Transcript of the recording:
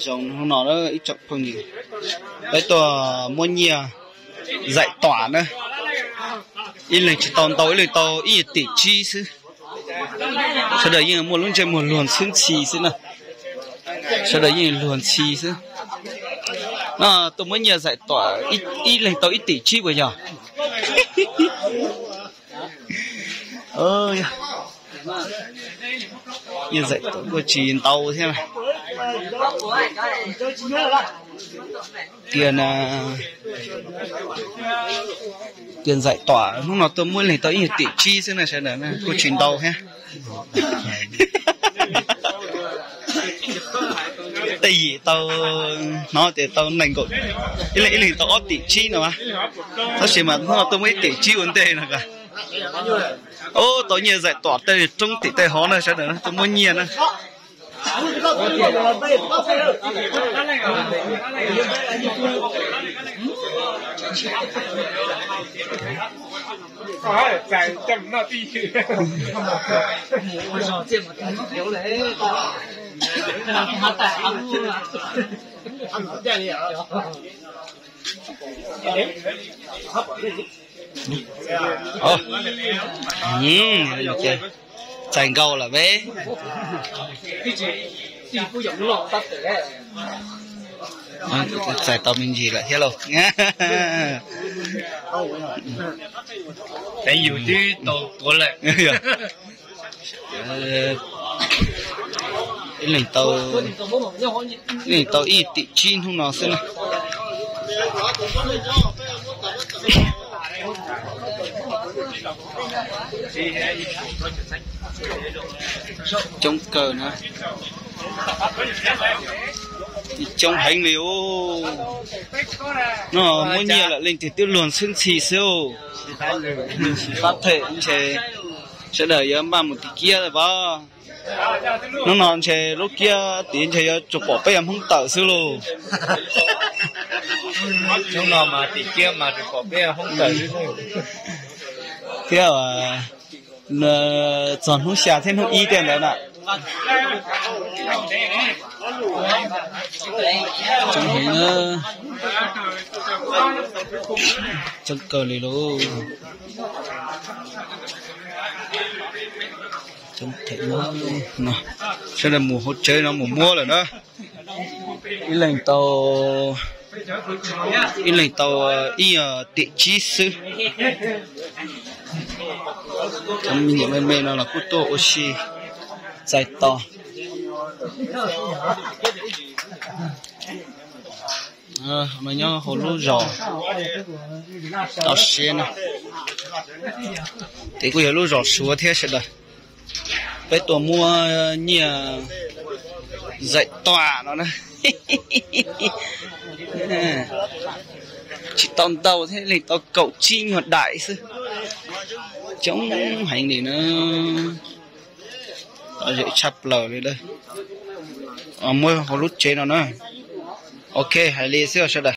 Zoo hnub no ib tsoom phooj ywg, peb tuaj muab nyiaj zaim tuam na, ib leeg tsis tau ntau, ib leeg tau ib nyuag tim tsib xwb. Sawv daws yeej muaj lub ntsej muag luag ntxhi xwb na, sawv daws yeej luag ntxhi xwb. No tuaj muab nyiaj zaim tuam, ib leeg tau ib tim tsib puas yog? Nyiaj zaim tuam kuj tsis ntau thiab. Tias, tias zaim tuam hnub no tuaj muab ib leeg tau ib nyuag tim tsib xwb na sawv daws, kuj tsis ntau thiab. Tej yim tau hnov tias tau nees nkaum, ib leeg tau ob tim tsib no. Tab sis mas hnub no tuaj muab ib tim tsib ua ntej no. Ub, tau nyiaj zaim tuam tej roob tim tej hov na sawv daws, tuaj muab nyiaj na. Txais nkaus lawm peb. Txais tau me ntsis lawm thiab lauj. Yus twb tau tuav lawm. Ib leeg tau, ib leeg tau ib tim tsib hnub no xwb na. Coob kawg na. Coob heev li ub. No muab nyiaj lawm leej twg twb luag ntxhi ntxhi xwb. Fab them ntshe sawv daws yuav npaj mus tim kiab pab. Hnub no ntshe lub kiab tid ntshe yuav tsuas pom peb Hmoob tawm xwb lauj. Hnub no mas tim kiab mas tsuas pom peb Hmoob tawm xwb. Thiab txog hnub xya thiab hnub ib tej ntawd na. Coob heev na. Coob kawg li lauj. Sawv daws mus hauv tsev no mus muab lawm na. Ib leeg tau, ib leeg tau ib tim tsib xwb. Cov me nyuam me me no los kuj tuaj ua si txais tos. No nyob hauv lub zos toj siab no, ces kuj yog lub zos Suav thiab sawv daws. Peb tuaj muab nyiaj zaim tuam no na. Tsis tau ntau thiab, ib leeg tau kaum tsib nyuag daim xwb. Coob heev li na. Tom zem tshaj plaws li lawm. Muab hauv lub tsev no na. Ok, hais li xwb sawv daws.